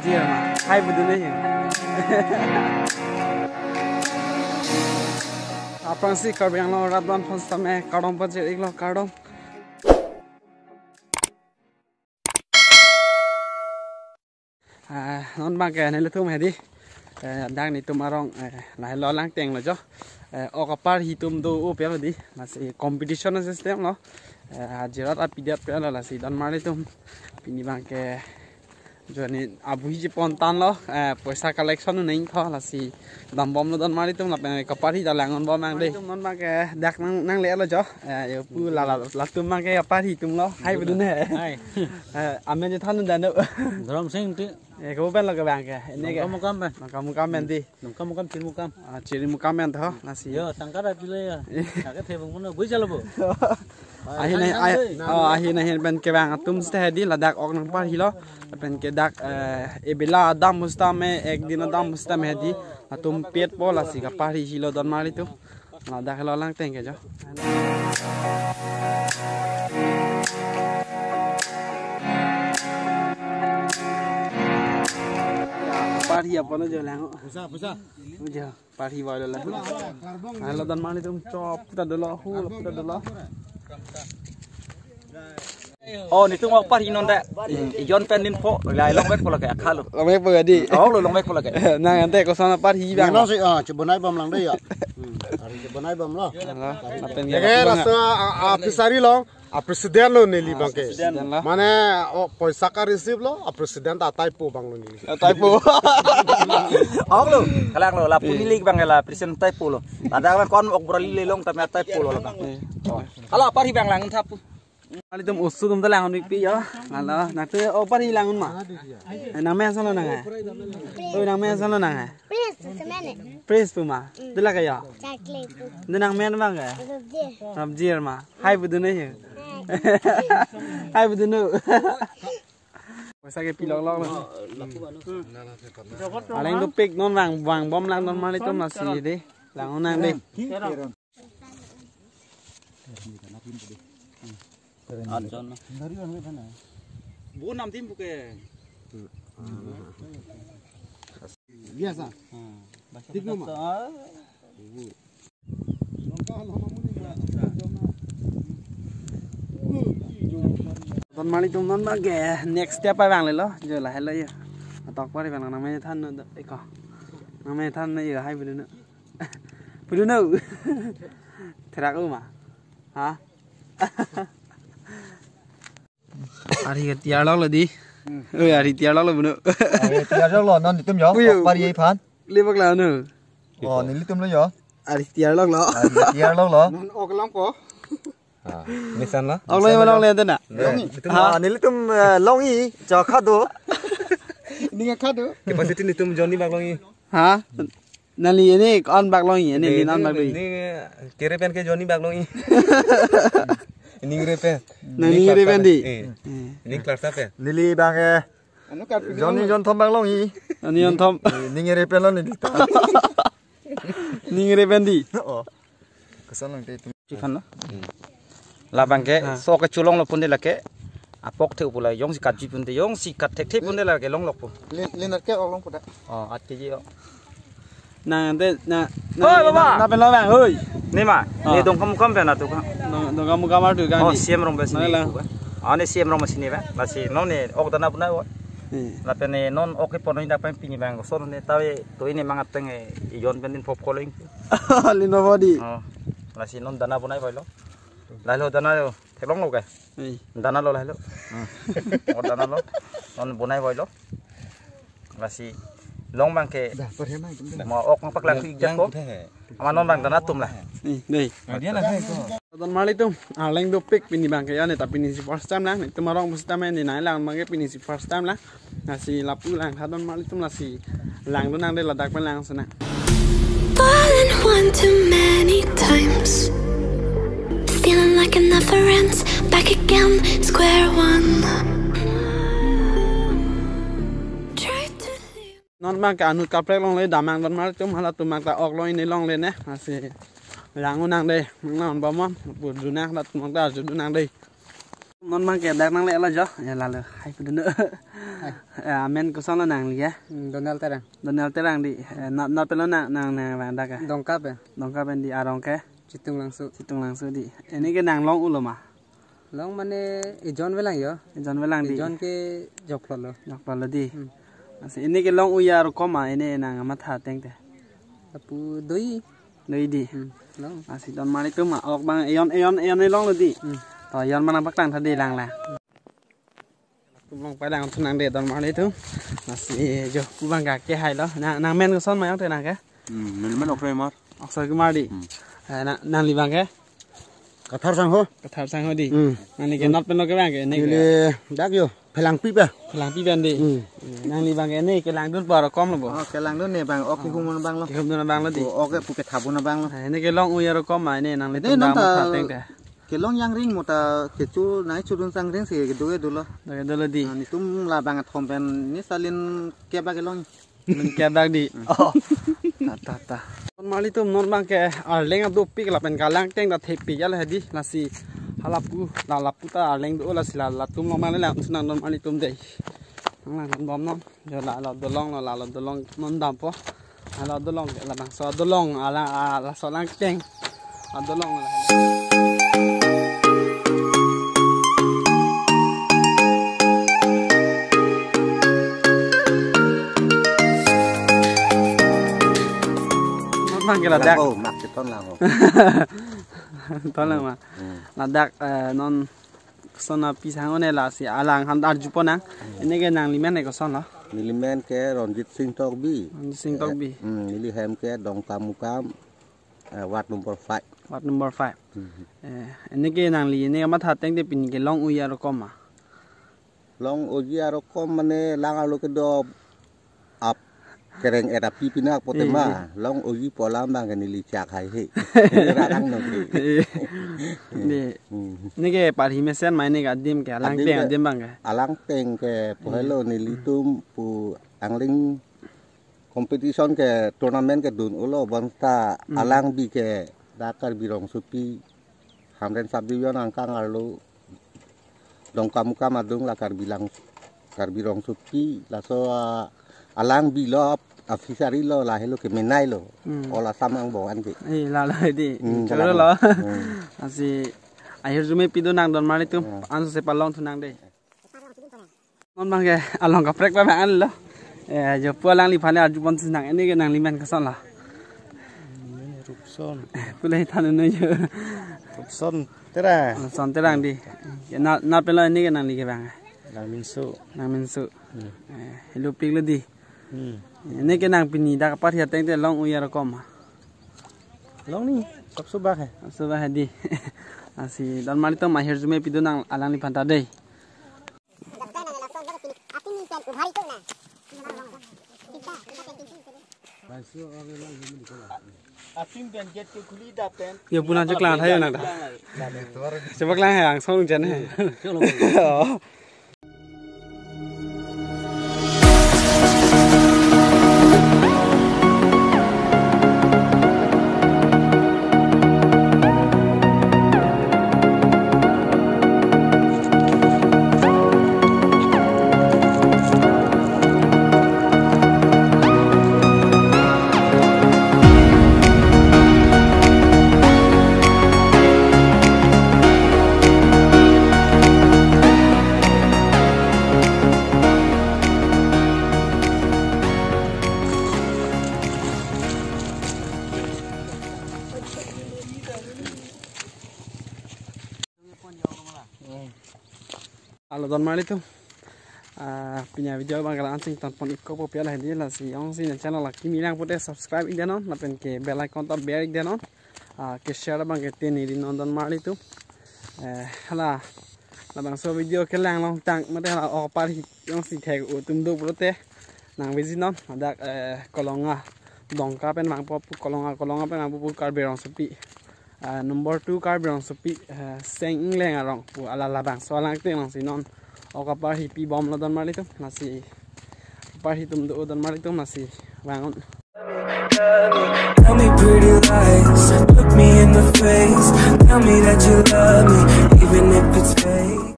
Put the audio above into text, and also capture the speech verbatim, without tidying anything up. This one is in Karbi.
Dia ma, hai bedu ne hin. Aphrangsi Karbi Anglong arat aphan sitame kardom pajir-iklo, kardom. Ah, non abangke nelitum hedi. Eh, dak netum arong, eh, lahelo langteng lo jo. Eh, ok aparhi atum do-o pe lo di. Lasi competition system lo. Eh, hajirat apidet pe lo, lasi donmarlitum. Pini abangke joni abuhi chepon tanglo, eh, poisa collection un nangthu, lasi dambomlo donmarlitum, lapen kaparhi ta lang-un bom nang dei. Donmarlitum non abangke dak nang, nanglelo jo. Eh, yo pu la la latum abangke aparhi atum lo. Hai bedu ne. Hai. Eh, amen chethan un dano. Dhorom Sing ti. Eh, ko pen lo ke abangke. Ini ke. Dongkamukam pen. Dongkamukam pen di. Dongkamukam, Chirimukam. Ah, Chirimukam pen tho, lasi. Yo, tangka ra pilo yo. Tangka thebung mono, bui chalo bo. Ahin, ahin, ahin, ahin, oh, ahin, ahin pen kevang atum sita hedi ladak ok nangparhilo. Pen ke dak, eh, ebela adam pusitame, ek din adam pusitame hedi. Atum petpo, lasi kaparhi helo donmarlitum. Ladak helo langteng ke jo. Parhi apon jo lang. Pusa, pusa. Jo, parhi balo lang. Halo donmarlitum chop ta dolo, hu ta dolo. Oh, netum ok parhi non da. Ijon pen ninpo, la longvekpo lake akhalo. Longvekpo di. Oh, lo longvekpo lake. Nang ante koson aparhi bang. Nang si, ah, chebonai bom lang dei ya. Hmm, hari chebonai bom lo. Halo, lapen ke. Eh, laso, ah, ah, pisari long. Ah, president lo neli abangke. President lo. Mane, oh, poisa ka receive lo, ah, president ta typo bang lo neli. Ah, typo. Ok lo, kalang lo, lapu neli abangke la president typo lo. Ladak abang kon ok brali lelong tame typo lo abang. Iya. Oh. Halo, aparhi bang lang thap. Alitum oso atum ta lang-un-ikpi yo. Halo, nangtum ok parhi lang-un ma. Eh, nangmen ason lo nang eh. Oi, nangmen ason lo nang eh. Prince pu semen eh. Prince pu ma. Mm. Dela kayo. Chocolate pu. Dela nangmen abangke. Robjir. Robjir ma. Hai bedu ne hin. Hai. Hai bedu no. Poisa kepi longlong lo. Aleng dopik non vang, vangbom lang donmarlitum lasi dei. Lang-un nang dei. Arjon. Bu nam tim buke. Biasa. Tik nama. Donmarlitum non abangke next step pai vanglelo. Jo lahelo yo. Atok pari bang nangmen than no eko. Nangmen than no yo hai bedu no. Bedu no. Therak-o ma. Ha? Ari ke tiar lok lo di. Hmm. Oi, ari tiar lok lo bedu. Ari tiar lok lo non netum yo. Uyo. Pari aphan. Lebak la no. Oh, nelitum lo yo. Ari tiar lok lo. Ari tiar lok lo. Non ok longpo. Ah, nisan lo. Ok lo, nisan lo. Long le ante na. Netum, ah, nelitum, eh, longji, jo khado. Ning khado. Capacity netum jonni bak longji. Ha? Neli ini ko-an bak longji, neli non bak longji. Ini kere pen ke jonni bak longji. Ini kere pen. Neli kere pen di. Eh. Eh. Ini kelas apa ya? Neli abangke. Anu kan jonni jonthom bak longji. Jonni jonthom. Ini kere pen lo neli. Ini kere pen di. Oh. Koson lang te itum. Chiphan lo. Hmm. Labangke, ah, so kecholong lo pon dei lake. Apok the-o pu la, jongsi katji pon dei, jongsi kat thekthe pon dei lake longlok po. Lin, lin at ke ok longpo da. Oh, at keji ok. Nang ante, na, na, oi, baba. Na pen lo bang, oi. Ne ma, ah, ne Dongkamukam pen atum ka. Dong, Dongkamukam artu ka. Oh, ni. C M Rongpi si. Mana ne lang? Ah, ne C M Rongpi si ne bang. Lasi non ne ok dana bonai bom. Hmm. Lapen ne non ok kepon dak pen pini bang. Koson ne tawe to ini mangat teng, eh, ijon pen din pop koleng. Lino body. Oh, lasi non dana bonai bom lo. Lahelo dana lo, theklong lo ke? Ei. Dana lo lahelo. Hmm. Oh, dana lo. Non bonai bom lo. Lasi long abangke. Dah, perhena itu dah. Mo ok mapaklang yang, yang ko. Udah, he. Ama non bang dana atum la. Ei, dei. Nah, dia lah, he, ko. Donmarlitum, aleng dopik pini abangke ya ne ta pini si first time lang. Netum arong pusitame ne nai lang abangke pini si first time lang. Lasi lapu langtha donmarlitum lasi langdun nang dei ladak pen langsun nang. Fallen one too many times. Feeling like a never ends. Back again, square one. Try to live. Non abangke anut kaprek longle damnang donmarlitum halatum abangke ta ok longji ne longle ne. Lasi lang-un nang dei, nang non bom non, pu dun nang halatum abangke ta arjudun nang dei. Non abang ke dak nangle-etlo jo. Ya, lalo. Hai pudun. Hai. Eh, amen kosonlo nangli ya? Hmm, Donald Terang. Donald Terang di. Eh, nat, nat pen lo nang, nang, nang, nang dak ya? Dongka pen. Dongka pen di, arong ke? Chitung Langso. Chitung Langso di. Ini ke nang long-ulo ma? Long mane ejon avelang jo. Ejon avelang di. Ejon ke joklo lo. Joklo lo di. Hmm. Lasi ini ke long-u arokom ma, ini nang matha ateng te? Lapu do-i. Do-i di. Hmm. Long. Lasi don marli atum ma, ok abang ejon, ejon, ejon longlo di. Hmm. To ejon abang nangpaklang tha di lang la. Tum long pailang thu nang de don marli atum. Lasi jo pu abang ke hailo. Nang, nang men koson ma jongte nang ke? Hmm, men men Akshay Kumar. Akshay Kumar di. Hmm. Eh, nang, nangli abang ke? Kathar Sangho. Kathar Sangho di. Hmm. Nangli ke nat pen lo ke abang ke, ini ke? Neli dak jo, Phelangpi pen. Phelangpi pen di. Hmm. Nangli abang ke ini kelangdun pu arokom lo bo? Oh, kelangdun ne abang, ok kehumdun abang lo. Kehumdun abang lo di. Oh, ok pu kethabun abang lo. Eh, ini ke long-u arokom ma, ini nangli tum non ta matha ateng te? Kelong jangring mo ta kecho nangchorun jangring si kedo kedo lo. Do kedo lo di. Ah, netum labang athom pen ne salin kep bak kelong. Salin kep bak di. Hmm. Oh. Ta, ta, ta. Don marli atum non abang ke arleng adopik lapen kalang ateng ta thepik ya la di. Lasi halapu, la lapu ta arleng do, lasi la, latum long abang le lang thu nang don marli atum de. Nang lang bom non. Jo lalo dolong lo, lalo dolong non dampo. Lalo dolong, labangso dolong, ala, a, laso alang ateng. A dolong lo. Non abang ke ladak. Lang, oh, mak cheton lang, oh. Ton lang ma. Hmm. Ladak, eh, non koson api sang-o ne, lasi alang aphan arjupo nang. Hmm. Ini ke nangli men ke koson lo? Neli men ke Ronjit Singh Tokbi. Ronjit Singh Tokbi. Eh, hmm, neli hem ke Dongkamukam, eh, ward number five. Ward number five. Hmm. Eh, ini ke nangli, ini ke matha ateng te pini ke long-u arokom ma? Long-u arokom mane lang arlo kedo ap kereng-et api pinak pote ma. Iya, iya. Long-u pu alam abang ke neli chak haihe. Neli rarang no ke. Iya. Di. Hmm. Ini ke parhi mesen ma, ini ke adim ke, alang ateng adim abang ke? Alang ateng ke pu helo, nelitum pu angling competition ke tournament kedun-ulo, bonta alangbi ke dak Karbi Rongsopi Hamren subdivision angkang arlo Dongkamukam adung la Karbi Lang, Karbi Rongsopi, laso, ah, alangbi lo, ah, fishery lo, lahelo kemenei lo. Hmm. All Assam angbong an ke. Eh, lalo di. Hmm, choro kalang lo. Hmm. Lasi ahirjume pido nang don marli atum, hmm, anso se palong thu nang de. Non abang ke along kaprek abang an lo. Eh, jo pu alangliphan le arjupon thu nang, ini ke nangli men koson lo? Rupson. Pule than noi jo. Rupson Terang. Rupson Terang di. Ke nat, nat pen lo ini ke nangli ke abang? Nangminso. Nangminso. Hmm. Eh, helo pik lo di. Hmm. Ini ke nang pini dak kaparhi ateng te long-u arokom ma? Long ni, sabse bak hai. Sabse bak hai di. Lasi don marli atum ahirjume pido nang alangliphan ta de. Atin pen gate ke khuli da pen. Yo, puna cheklang tha yo nang ta. Chepaklang hai angsong jan hai. Oh. Alo don marli atum. Ah, pini avideo abang ke la-an si tangpon ik-ok po pi ala hedi, lasi jongsi ne channel akimi lang pute subscribe ik de non, lapen ke bell icon ta ber ik de non. Ah, ke share abang ke teni ri non don marli atum. Eh, hala, labangso video kelang longtang mate hala ok aparhi jongsi thek-o atum do pulote nang visit non, ladak, eh, Kolonga Dongka pen vangpo pu, Kolonga, Kolonga pen vangpo pu Karbi Rongsopi. Ah, number two Karbi Rongsopi, eh, Seng Ingleng arong pu ala labangso alang ateng alongsi non ok aparhi pibomlo don marli atum, lasi aparhi atum do don marli atum, lasi vang un. Tell me pretty lies, look me in the face. Tell me that you love me, even if it's fake.